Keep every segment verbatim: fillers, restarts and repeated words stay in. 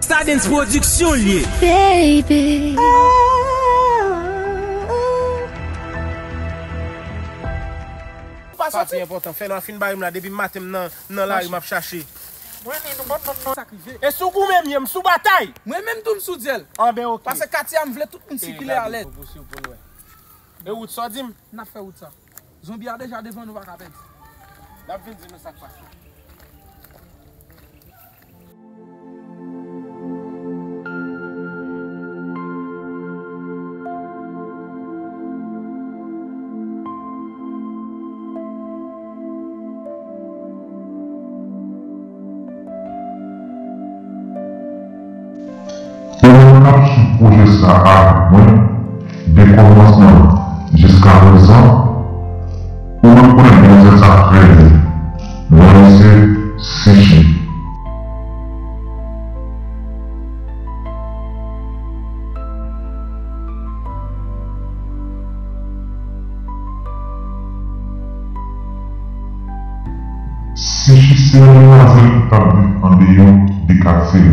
Stardens Production l ye. Baby. Sa pi enpòtan, fè nan fin bay m la, depi maten m nan, nan lari m ap chache. Mwen ni nou bon non non sa k rive. E sou goumen m ye, m sou batay. Mwen menm tou m sou dyèl. Anben oke. Pase katye a m vle tout moun sikile alèz. E wout sa w di m? N ap fè wout sa. Zonbi a deja devan nou, pa ka pèdi. N ap vin di nou sa k pase. Ou menm k ap swiv pwojè sa a avèk mwen, de kòmansman l jiska prezan, ou menm konnen byen sa trè byen. Mwen se Sichi. Sichi se yon demwazèl ki t ap viv andeyò de katye l.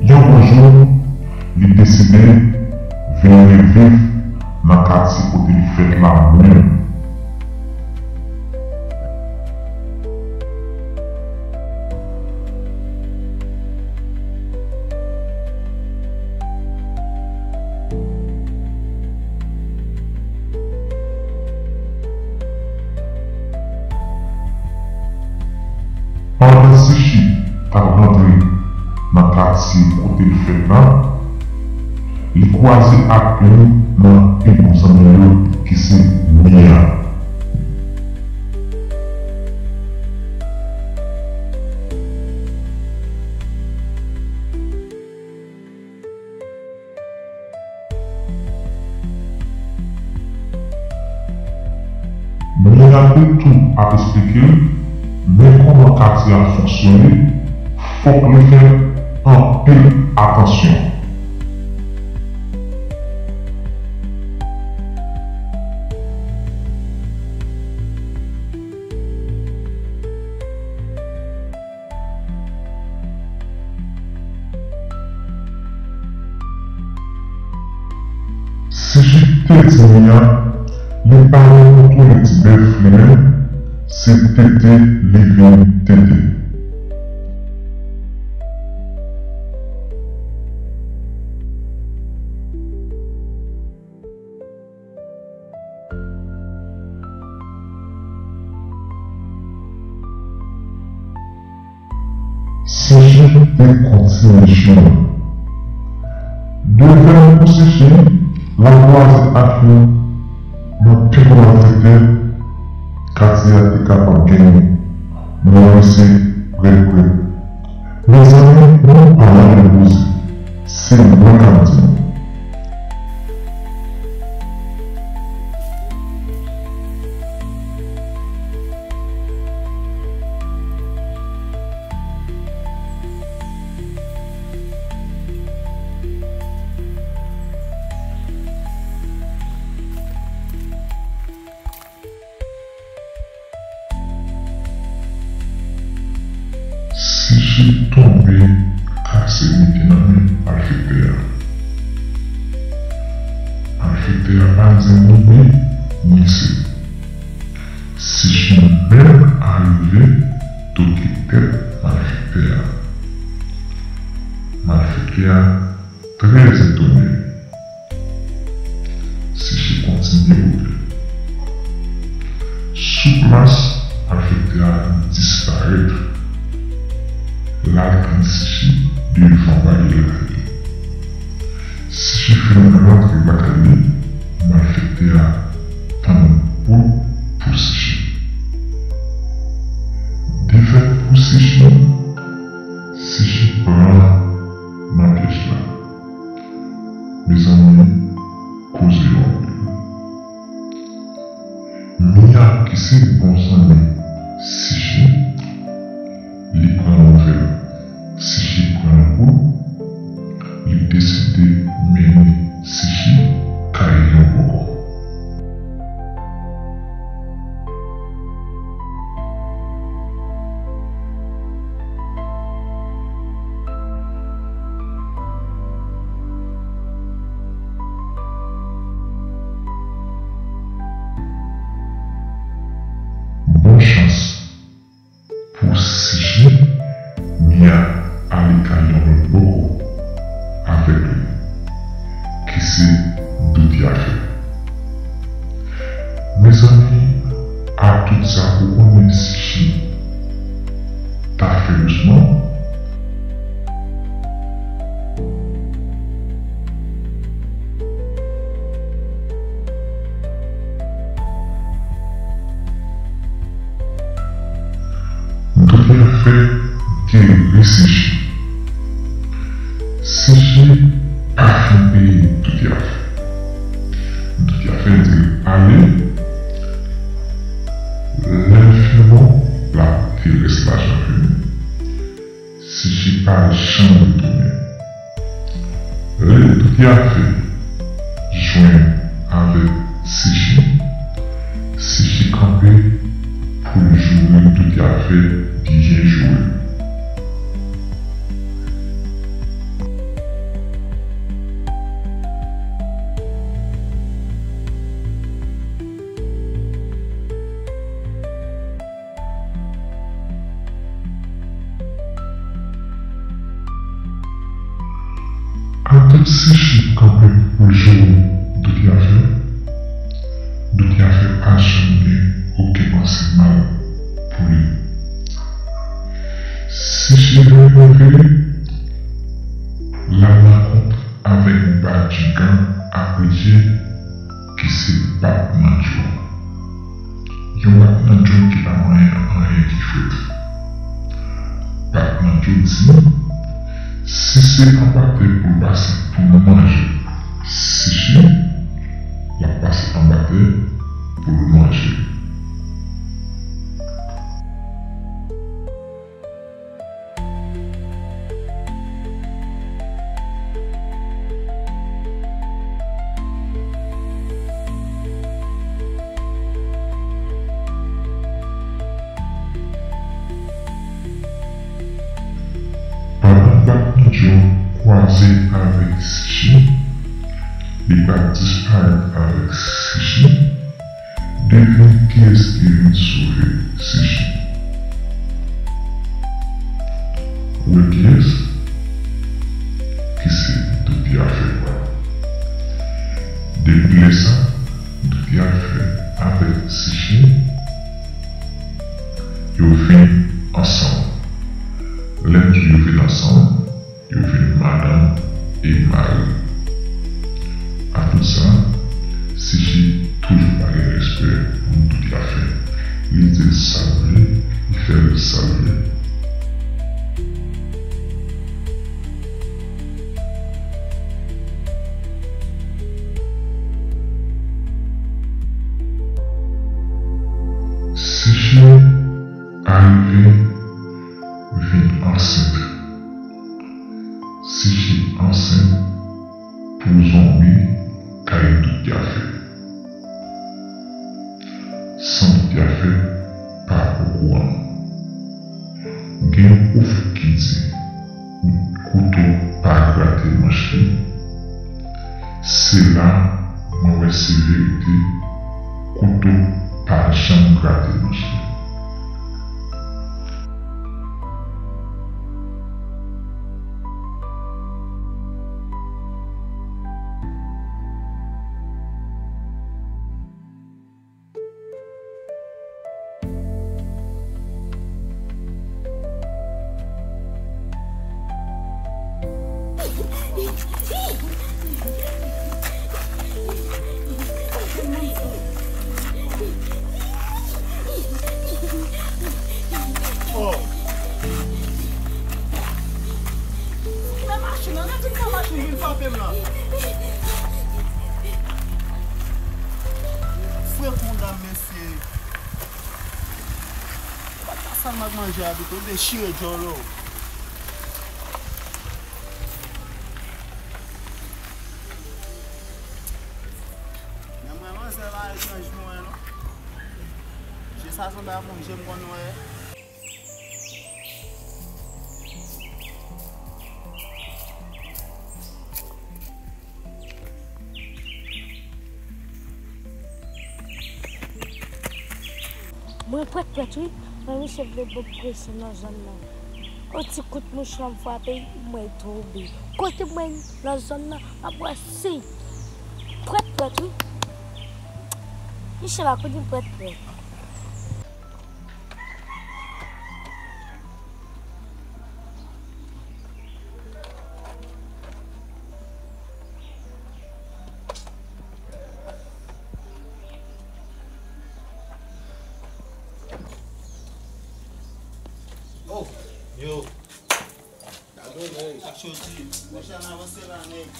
Yon bon jou, li deside vin reviv nan katye kote li fèt la menm. Pandan Sichi t ap rantre nan katye kote l fèt la, li kwaze ak youn nan pi bon zanmi l yo ki se Mia. Mia te tou ap esplike l men kòman katye a fonksyone, fòk li fè anpil atansyon. Sichi te di Mia li pa renmen tounen ti bèf li menm, se tete li vin tete. Sichi te kontinye chimen. Devèn pou Sichi, l al kwaze ak youn nan pi gwo malfektè katye a te kapab genyen. Mwen se Prèt Prèt. Mezanmi, nou pa lage poze. Se mwen k ap di nou. Sichi tonbe kase mete nan men malfektè a. Malfektè a pa di ni wi ni se. Sichi menm arive toke tèt malfektè a. Malfektè a trè etone. Sichi kontinye wout li. Sou plas, malfektè a disparèt. L al tann Sichi devan baryè lakay li. Sichi fin rantre lakay li, malfektè a tann bout pou Sichi. Defèt pou Sichi, Sichi pran nan pyèj la. Mezanmi, koze yo anpil. Mia ki se bon zanmi Sichi, li pran nouvèl Sichi pran nan kou, li deside mennen Sichi kay li ankò. janm retounen. Lè Dout Yafè jwenn avèk Sichi, Sichi kanpe pou l joure Dout Yafè byen joure. Atann Sichi kanpe pou l joure Dout Yafè, Dout Yafè pa janm gen okenn panse mal pou li. Sichi vin rive, l al rankont avèk Bouba Djigan Apredye ki se Bat Mandyo. Yon Bat Mandyo ki pa manyen anyen ki fèt. Bat Mandyo di, si se anba tè pou l pase pou l manje Sichi, l ap pase anba tè pou l manje. Pandan Bat Mandyo kwaze avèk Sichi, li pral disparèt avèk Sichi. Devine kiyès ki vin sove Sichi. Ou wè kiyès? Ki se Dout Yafè. Depi lè sa, Dout Yafè avèk Sichi, yo vin ansanm. Lè m di yo vin ansanm, yo vin madanm e mari. Akoz sa, Sichi toujou pa gen respè pou Dout Yafè. Li di l sa l vle, li fè l sa l vle. Sichi arive vin ansent. Sichi ansent pou zonbi kay Dout Yafè. San Dout Yafè pa okouran. Gen yon pwofèt ki di, kouto pa grate manch li. Se la mwen wè se verite, kouto pa janm grate manch li. Oh. Ki nan machin nan, nan vin nan machin vin frape m la. Fre konda, mesye. Pa ta sa m ap manje a pito, dechire djòl ou. Men mwen manzè pa etranj pou mwen non. Je sa sanble ak yon je m konn wè. Mwen prèt prèt wi, men misye vle ban m presyon nan zòn nan. Yon ti kout mouchwa m frape, mwen tonbe. Kote mwen nan zòn nan, m ap wè si prèt prèt wi. Misye pa konn li prèt prèt. Oh, yo. Gade yon nèg. Sa k soti. Monchè, n avanse la, nèg.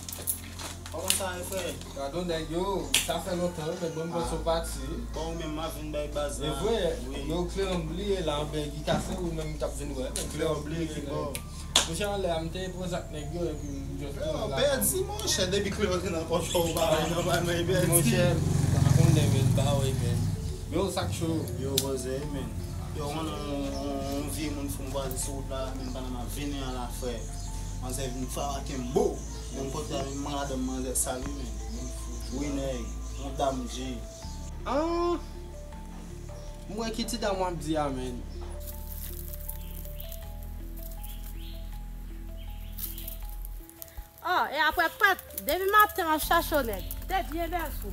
Kòman sa ye, frè? Gade yon nèg, yo, sa fè lontan, wi, men mwen, mwen panse w pati. Bon, ou menm, m ap vin bay baz la. E vre, wi. Yo, kle an bliye la, an bègi kase, ou menm k ap vin wè. Kle an bliye ki bò? Monchè, anlè a, m te poze ak nèg yo, epi m just tounen lakay mwen. Pèdi, monchè, depi kle antre nan pòch ou pa wè nòmalman, e pèdi. Monchè, m pa konnen, men, m pa wè, men. Men w sa k cho. Yo poze, men. Yo, mwen, yon, yon, yon vye moun fou m kwaze sou wout la, men pandan m ap vini an la, frè. Manzè vin frape m, bo! Menm kote a, menm madanm manzè sal, wi, men. Wi, nèg, yon dam di. Ah! M wè ki ti dam w ap di a, men. Oh, e apre pèt, depi maten m ap chache w nèt. Te byen bèl sou.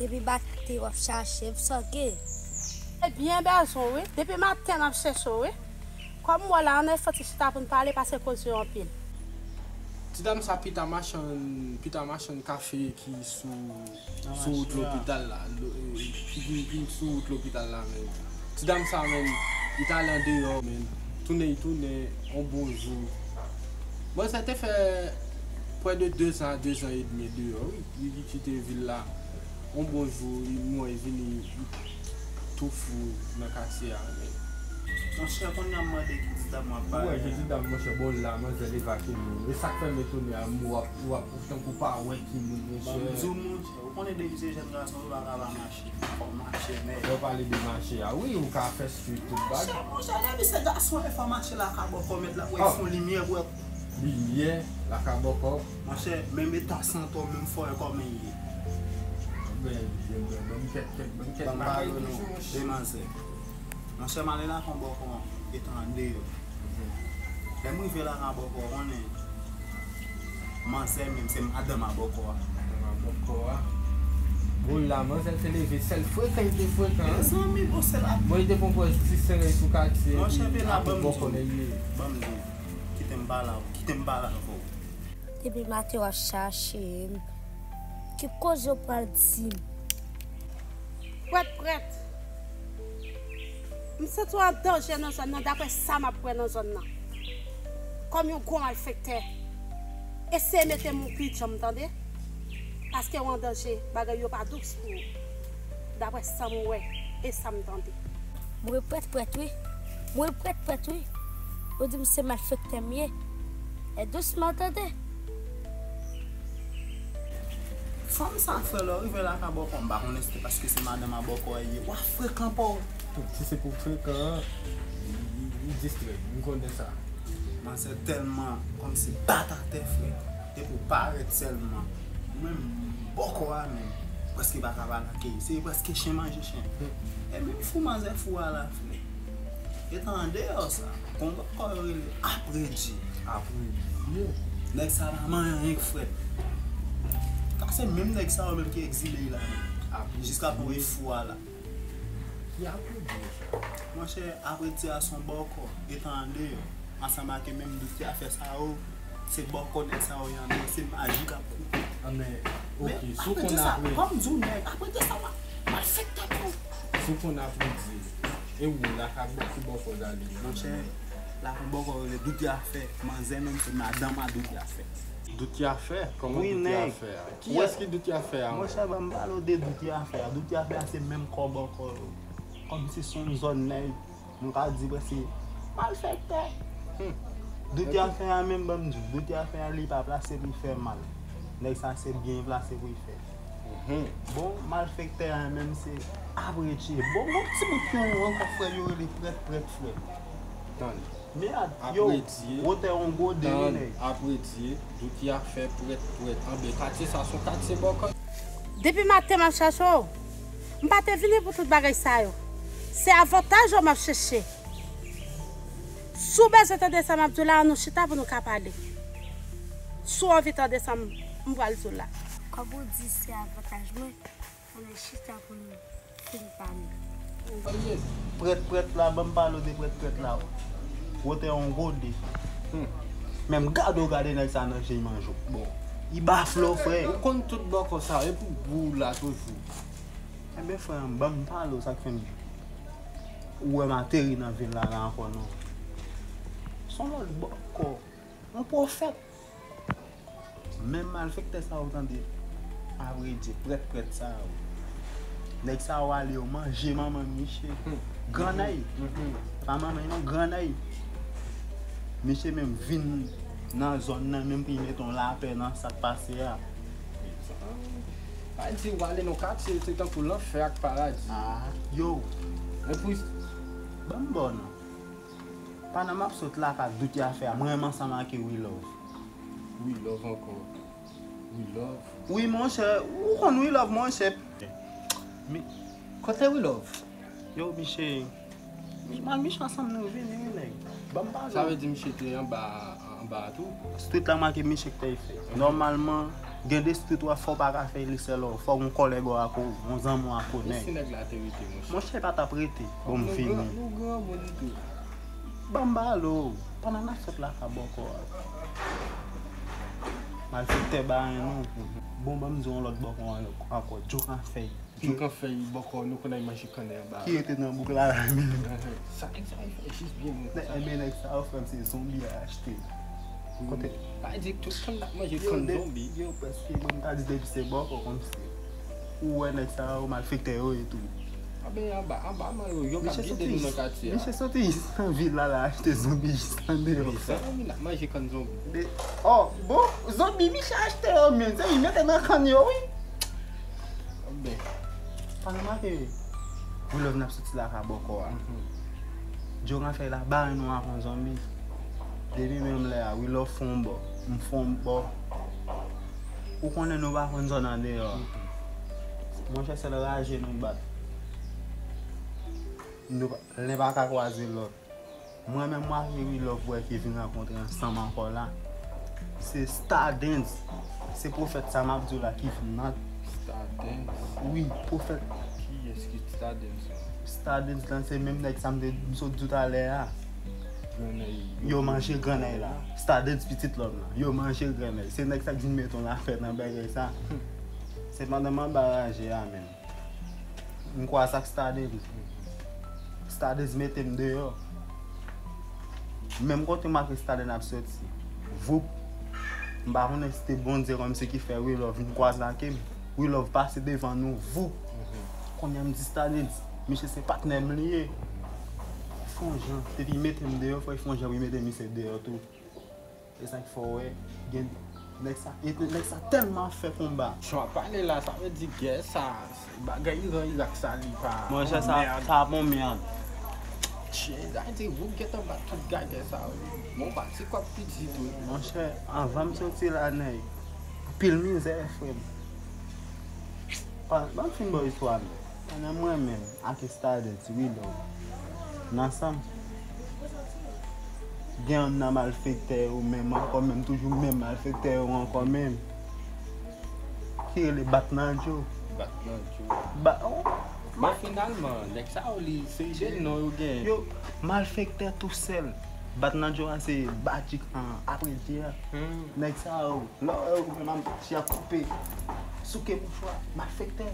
Depi maten w ap chache m, sa ke? Te byen bèl sou, wi. Depi maten m ap chache w, wi. Kòm m wè la, ann fè ti chita pou n pale, paske koze yo anpil. Ti dam sa pita machann, pita machann kafe ki sou, sou wout lopital la, lo-, e, ki, ki, ki sou wout lopital la, men. Ti dam sa, men, li t ale andeyò, men. Tounen, li tounen, on bon jou. Bon, sa te fè près de deux ans, deux ans et demi deyò, wi. Li, li kite vil la. On bon jou, li, m wè, li vini, li tou fou nan katye a, men. Monchè, kounye a m mande ki ti dam w ap pale. Ou wè, ki ti dam, monchè, bon, la, manzè leve ak moun. E sa k fè m etone a, m, w ap, w ap, tankou pa wè ki moun, monchè. Ban m di w, monchè, ou konnen depi se jèn gason, ou pa ka pa mache. Fò w mache, nèg. Lè w pale de mache a, wi, ou ka fè street tout bagay. Monchè, monchè, depi se gason, e fò w mache la ka bò kòmèt la, pou e fon limyè, pou e limyè, la ka bò kò. Monchè, menm eta santo, menm fò e kòman l ye. Ban m pale nou de manzè. Monchè, m ale lakay bòkò an, etan andeyò. Lè m rive lakay bòkò, konnen manzè menm, se madanm a bòkò a. Madanm a bòkò a. Bon, la, manzè te leve, sèl frekan, li te frekan, hein? Mezanmi, bon, se la. Bon, li te pran pòz ti serèy sou katye, epi apre bòkò nèg li ye. Ban m di w. Kite m pale avè w, kite m pale avè w. Depi maten w ap chache m. Ki koze w pral di m? Prèt, prèt. M santi w an danje nan zòn nan, daprè sa m ap wè nan zòn nan. Kòm yon gwo malfektè, eseye mete m yon pye djanm, tande? Paske w an danje, bagay yo pa dous pou ou. Daprè sa m wè e sa m tande. Mwen prèt, prèt, wi. Mwen prèt, prèt, wi. Yo di m se malfektè m ye. E dousman, tande. Fanm sa, frè, lè w rive lakay bòkò, m pa konnen si se paske se madanm a bòkò a ye. W ap frekan pa w. Si se pou frekan, li, li, li distrè, m konnen sa. Manzè tèlman kòmsi bat atè, frè. Depi w parèt sèlman. Mwen menm, bòkò a menm, prèske pa ka pale ak li. Se prèske chen manje chen. E menm fou manzè fou a la, frè. Etan andeyò sa, gon bòkò yo rele Apredye. Apredye? Nèg sa pa manyen anyen k frèt. Ka se menm nèg sa yo menm ki egzile la menm. Apredye. Jiska pou e fou a la. Ki Apredye sa? Monchè, Apredye a se yon bòkò, etan andeyò. Ansanm ak menm dout ki afè sa yo, se bòkò nèg sa yo ye andeyò, se maji k ap koupe. Ah, men, ok, si w konn Apredye. Ban m di w nèg, Apredye sa ma-, malfektè tou. Si w konn Apredye, e ou, lakay bò-, ki bòkò w ale? Monchè, lakay bòkò rele Dout Afè, manzè menm se madanm a Dout Afè. Dout Afè? Kòman Dout Afè a? Kiyès ki Dout Afè a? Monchè, ban m pale w de Dout Afè a. Dout Afè a se menm kò bòkò yo. Kòmsi se yon zòn nèg. Nou ka di prèske malfektè. Hmm. Dout Afè a menm, ban m di w, Dout Afè a li pa plase pou l fè mal. Nèg sa se byen plase pou l fè. Mhm. Bon, malfektè a menm se Apredye. Bon, gon ti bout yon ankò frè yo rele Prèt Prèt frè. Tann. Men a, yo, Apredye, wotè yon gode, wi, tann, nèg. Apredye, Dout Afè, Prèt Prèt. Anben, katye sa se yon katye bòkò. Depi maten m ap chache w. M pa te vini pou tout bagay sa yo. Se avantaj ou m ap chèche. Si w bezwen tande sa m ap di w la, ann nou chita pou nou ka pale. Si w anvi tande sa m, m pral di w la. Kòm ou di se avantaj mwen, ann nou chita pou nou fin pale. Prèt prèt la, ban m pale w de prèt prèt la. Wotè yon gode. Hmm. Menm gade w gade nèg sa nan je l manje w. Bon, li bafle w, frè. Ou konn tout bòkò sa, e pou gou w la toujou. Enben, frè m, ban m pale w sa k fè m di w. Ou wè m ateri nan vil la, la ankò non. Se yon lòt bòkò. Yon pwofèt. Menm malfektè sa yo tande. Apredye, prèt prèt sa yo. Nèg sa yo ale yo manje manman Miche. Gran nèy. Pa manman non, gran nèy. Miche menm vin nan zòn nan menm pou l mete yon lapè nan sa k pase a. Pa di w ale nan katye se tankou lanfè ak paradi. Ah, yo. Epi Ban m ba w non. Pandan m ap sot la ka doute afè a, mwen menm ansanm ak We Love. We Love ankò. We Love. Wi monchè, ou konn We Love monchè. Mi- Kote We Love? Yo Miche, mi- mwen Miche ansanm nou vini wi nèg. Ban m pale. Sa vle di Miche te anba anba a tou? Street la make Miche k te fè. Nòmalman, gen de street w ap fè w pa ka fè li sèl ou. Fò w gon kòlèg ou ak ou, yon zanmi w ak ou Men si nèg. Nèg la te rete monchè. Monchè pa t ap rete. Bon m Nou vini. gran- Nou gran moun tou. Ban m pale w. Pandan n ap sot la ka bòkò a. Malfektè ba nou. Bon ban m di yon lòt bòkò ankò. Djo ka fè. Djo ka fè bòkò nou konn al manje kannè anba. Ki rete nan bouk la la menm. Sa nèg sa yo fè jis byen bon. Nèg enben nèg sa yo frè m se zonbi a achte. Kote Pa di tout kannè ap manje yo kann de- zonbi. Yo prèske bon m ta di depi se bòkò kòmsi. Ou wè nèg sa yo malfektè yo ye tou. Anben anba anba man yo yo k ap Misye gide soti nou nan katye a. Misye soti nan vil la la achte zonbi jis andeyò. Men sa moun ap manje kann zonbi. De- Oh, bon, zonbi Misye achte yo men, se li mete nan kann yo wi. Anben Pa remake We Love n ap soti la ka bòkò a. Djo ka fè la bare nou ak yon zonbi. Depi menm lè a We Love fè yon bò, m fè yon bò. Ou konnen nou pa konn zòn andeyò. Monchè sèl raje nou bat. Nou pa- len pa ka kwaze lòt. Mwen menm mwen ak We Love wè ki vin rankontre ansanm ankò la. Se Stardens. Se pwofèt sa m ap di w la ki vin nan. Stardens. Wi, pwofèt. Kiyès ki Stardens? Stardens lan se menm nèg sa m te m sot di w talè a. Grannèy. Yo manje grannèy la. Stardens pitit lòm lan. Yo manje grannèy. Se nèg sa k vin mete yon afè nan bagay sa. Se pandan m anba raje a menm. M kwaze ak Stardens. Stardens mete m deyò. Menm kote m ak Stardens ap soti. Voup. M pa konnen si te Bondye kòmsi ki fè We Love vin kwaze ak m. We Love pase devan nou. Voup. Kounye a m di Stardens, misye se patnè m li ye. Fè yon jan, depi mete m deyò, fò l fè yon jan pou mete misye deyò tou. E sa k fè w wè gen nèg sa, e nèg sa tèlman ap fè konba. Jan w ap pale la, sa vle di gè sa, bagay Iran Irak sa li pa. Monchè sa, sa ap yon mèd. Chè, sa vle di voup gentan bat tout gagè sa yo. Bon, pati kòb pitit wi. Monchè, anvan m soti la nèg, anpil mizè frè m. Pa, ban m fin ba w istwa m. Pandan mwen menm ak Stardens, We Love, n ansanm. Gen youn nan malfektè yo menm ankò menm, toujou menm malfektè yo ankò menm. Ki rele Batnadjo. Bat nan djo. Ba, oh, Men finalman, nèg sa yo li se de non yo gen. Yo, malfektè tousèl. Batnadjo a se Badjik an apre dye a. Hmm. Nèg sa yo, lè w wè yo menm ap chè ap koupe. Souke mouchwa, malfektè.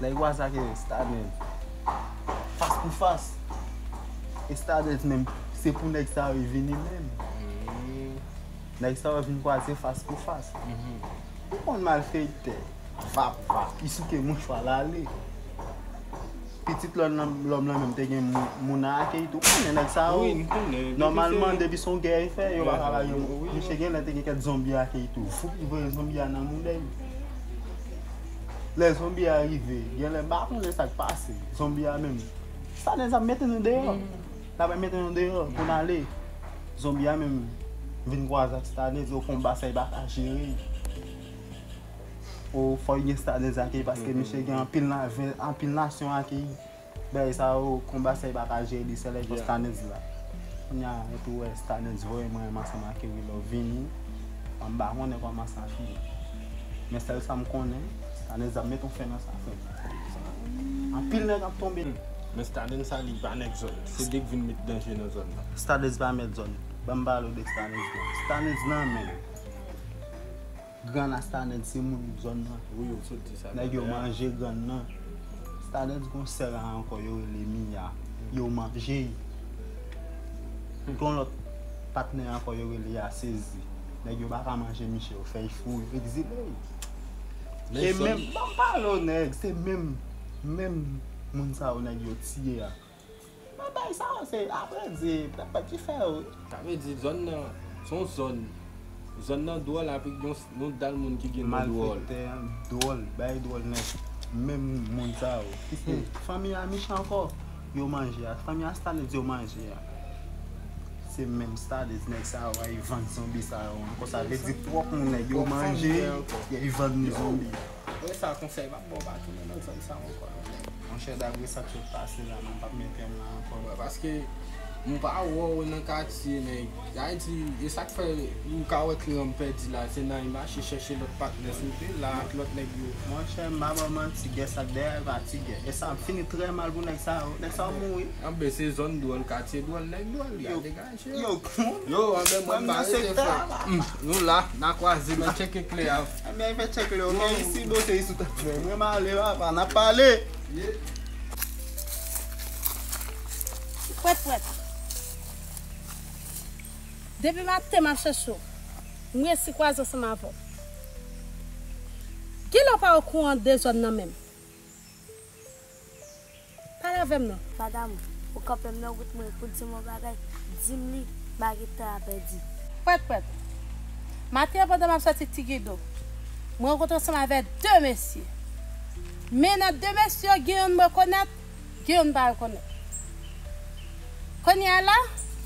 Lè yo kwaze ak Stardens. Fas pou fas. E Stardens menm, se pou nèg sa yo vini menm. Nèg sa yo vin kwaze fas pou fas. Ou konn malfektè. Vap, vap, ki souke mouchwa l ale. Pitit lòm nan, lòm nan menm te gen moun, moun nan akèy tou. Ou konnen nèg sa yo. Wi, m konnen. Nòmalman, depi se yon gè yo fè, yo pa ka ba yo. Misye gen lè te gen kèk zonbi akèy tou. Foup, li voye zonbi a nan moudèy. Lè zonbi a rive, gen lè m pa konnen sa k pase. Zonbi a menm. Stardens ap mete nou deyò. L ap mete nou deyò pou n ale. Zonbi a menm vin kwaze ak Stardens, yo konba sa yo pa ka jere. O, fò yo gen Stardens akèy paske misye gen anpil na- anpil nasyon akèy. Bagay sa yo, konba sa yo pa ka jere li, sèl efò Stardens la. Kounye a, epi w wè Stardens voye mwen menm ansanm ak We Love vini. M pa konnen kòman sa fini. Men sèl sa m konnen, Stardens ap mete yon fen nan sa fè. Anpil nèg ap tonbe. Men Stardens sa li pa nèg zòn. Se de k vin met danje nan zòn nan. Stardens pa mèt zòn. Ban m pale w de Stardens nan. Stardens nan men. Grann a Stardens se moun zòn nan. Wi, yo sot di sa. Nèg yo manje grann nan. Stardens gon sè la ankò yo rele Mia. Yo manje l. Gon lòt patnè ankò yo rele a sezi. Nèg yo pa ka manje misye, yo fè l fou, yo egzile l. E menm, ban m pale w nèg, se menm, menm moun sa yo nèg yo tiye a. Nan bagay sa yo, se apre di, pèpèt ki fè yo. Sa vle di zòn nan, se yon zòn, zòn nan dwòl avèk yon, yon dal moun ki gen non dwòl. Malfektè an dwòl, bay dwòl nèt. Menm moun sa yo. Ki se fanmi a mechan ankò, yo manje a. Fanmi a Stalin yo manje a. Se menm Stalin nèg sa yo, ay vann zonbi sa yo. Ankò sa vle di pwòp moun nèg yo manje, y vann zonbi. Apre sa, konsèy m ap ba w pa tounen nan zòn sa ankò non nèg. Monchè, dapre sa k sot pase la, mwen p ap mete m la ankò. Paske m pa wè w nan katye nèg. Sa vle di, e sa k fè ou ka wè kliyan m pèdi la, se nan li mache chèche lòt patnè sou pi la ak lòt nèg yo. Monchè, m pa ba w manti, gè sa k dèyè pa ti gè. E sa ap fini trè mal pou nèg sa yo. Nèg sa yo mouri. Anben se zòn dwòl, katye dwòl, nèg dwòl, y a degaje. Yo, yo, anben mwen m nan sektè a la. Nou la, n a kwaze, men tcheke kle a. Anben fè tcheke yo, men isi bo se isi w t ap fè. Mwen m ale papa, n ap pale. Pwèt, pwèt. Depi maten m ap chèche w. M resi kwaze ansanm avè w. Kilè w pa okouran de zòn nan menm? Pale avè m non. Madanm, ou kanpe m nan wout mwen pou di m yon bagay, di m li, m pa gen tan a pèdi. Pwèt, pwèt. Maten an pandan m ap sòti Tigido, mwen rankontre ansanm avè de mesye. Men nan de mesye yo, gen youn m rekonèt, gen youn m pa rekonèt. Kounye a la,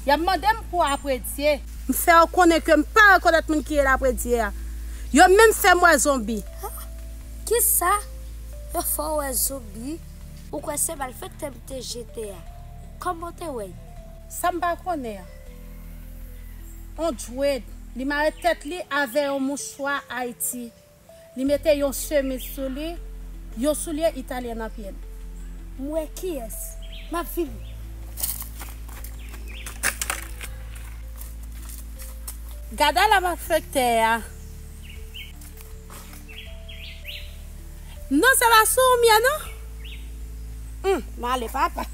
y ap mande m pou apredye. M fè yo konnen ke m pa rekonèt moun ki rele apredye a. Yo menm fè m wè zonbi. Kisa? Yo fè w wè zonbi? Ou kwè se malfektè m te jete a? Kòman w te wè l? Sa m pa konnen an. On djwed, li mare tèt li avè yon mouchwa Ayiti. Li mete yon chemiz sou li, yon soulye italyen nan pye l. M wè kiyès. M ap vini. Gad a la malfektè a. Non, se pa sou ou m ye non. Hum, m ale papa.